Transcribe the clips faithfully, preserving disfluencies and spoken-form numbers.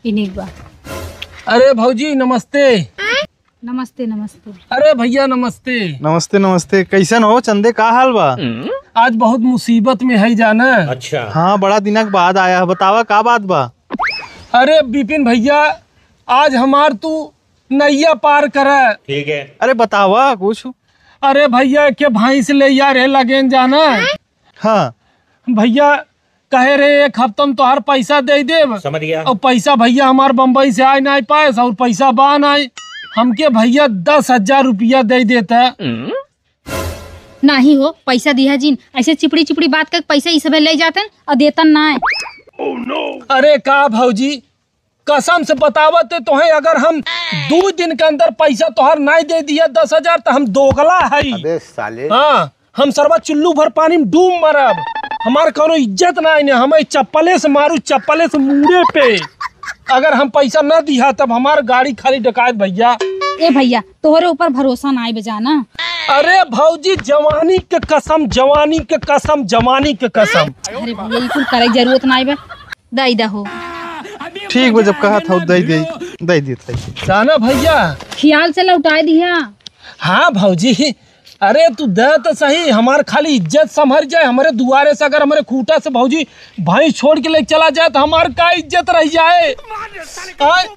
ठीक बा। अरे भौजी नमस्ते। नमस्ते, नमस्ते। अरे भैया नमस्ते। नमस्ते, नमस्ते। कैसन हो चंदे, का हाल बा? आज बहुत मुसीबत में है जाना। अच्छा। हाँ, बड़ा दिनक बाद आया है, बतावा का बात बा? अरे बिपिन भैया, आज हमार तू नैया पार करे। ठीक है। अरे बतावा कुछ। अरे भैया के भैंस ले यार है लगेन जाना। हाँ। भैया कहे रहे एक हफ्ता में तोहार पैसा दे देब। समझ गया। और पैसा भैया हमार बम्बई से आए नाहीं पाए और पैसा बा नाहीं। हमके भैया दस हजार रुपया दे देता। नाही हो, पैसा दिहा जिन, ऐसे चिपड़ी चिपड़ी बात करके पैसा ई सबे ले जातन और देतन नाहीं। अरे का भौजी, कसम से बतावत है तोहे, अगर हम दो दिन के अंदर पैसा तोहार नाहीं दे दिया दस हजार, तो हम दोगला हई। अबे साले। हाँ, हम सरवा चुल्लू भर पानी में डूब मरब। हमार कौनो इज्जत नाहीं ने, हमें चप्पले से मारू, चप्पले से मूड़े पे। अगर हम पैसा न दिहा तब हमार गाड़ी खाली डकायत भैया। ए भैया, तोहरे ऊपर भरोसा नाहीं बे जाना। अरे भौजी, जवानी के कसम, जवानी के कसम, जवानी के कसम। अरे भैया, ई कुल करे जरूरत नाहीं बे। दई दहो। ठीक बा, जब कहा था, दई दे, दई देत है। जाना भैया। ख्याल से लौटाए दिया। हाँ भौजी, अरे तू दे तो सही, हमार खाली इज्जत संभर जाए। हमरे दुआरे से अगर हमरे खूंटा से भौजी भैंस छोड़ के लेके चला जाए तो हमार का इज्जत रह जाए? आय,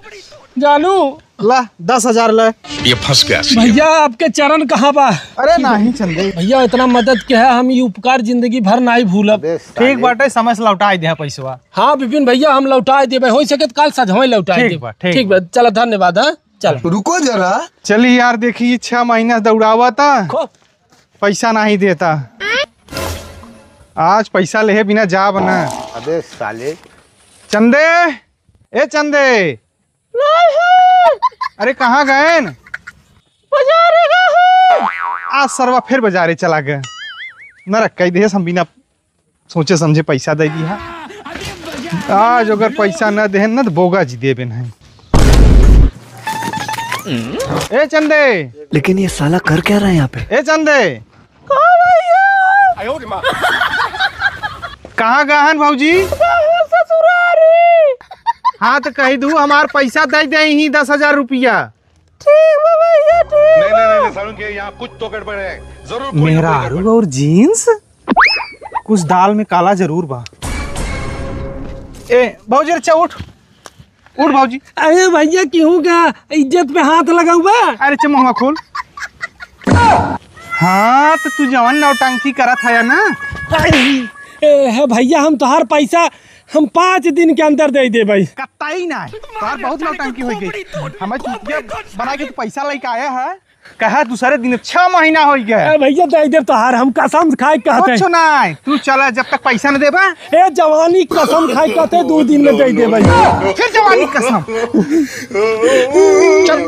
जानू। ला, दस हजार ले। ये फंस गया सी। भैया, आपके चरण कहाँ बा? अरे नाहीं चंदे। भैया, इतना मदद के है, हम ये उपकार जिंदगी भर नाहीं भूलब। अबे साले। ठीक बाटे, समय से लौटाई दे पैसवा। हाँ बिपिन भैया, हम लौटाई देबे, हो सके तो काल सजवे लौटाई ठीक देबे। बा, ठीक ठीक बा। बा, चला, धन्यवाद। हाँ, चल। रुको जरा। चली यार, देखी, छह महीना दौड़ावा था, खो। पैसा नाहीं देता। आज पैसा लेहे बिना जाब ना। अबे साले। चंदे, ए चंदे। अरे कहाँ गएन? बाजारे गए हैं। आज सरवा फिर बाजारे चला गए। नरक कई देस हम बिना सोचे समझे पैसा दे दिया। आज अगर पैसा न देहन न तो बोगा जी देबेन है। ए चंदे। लेकिन ये साला कर क्या रहा है यहाँ पे? ए चंदे। कहाँ गहन भौजी? ससुरारी। हाँ तो कही दू हमार पैसा दे दे ही दस हजार रुपया। ठीक बा भैया, ठीक नहीं, नहीं, नहीं, नहीं, सारुण के यहाँ कुछ तो गड़बड़ है। जरूर कोई ना कोई मेहरारू गड़बड़। और जीन्स? कुछ दाल में काला जरूर बा। ए, भौजी, अच्छा उठ। उठ भौजी। अरे भैया, केहू का इज्जत पे हाथ लगाऊ बा? अरे चे मुँहवा खोल। हाँ, तो तू जवन नौटंकी करत है ना। ए, है भैया, हम तोहार पैसा हम पाँच दिन के अंदर दे देबे। कतई ना, तोहार बहुत नौटंकी हो गई। हमें चूतिया बना के तू पैसा लेके आया है, कहा दूसरे दिन छह महीना हो गया। ए भैया, दे देब तोहार, हम कसम से खाए कहते कुछ हैं। नहीं, तू चला, जब तक पैसा न देबा। ए जवानी कसम खाए कहते दो दिन में दे देबे। फिर जवानी कसम। चल।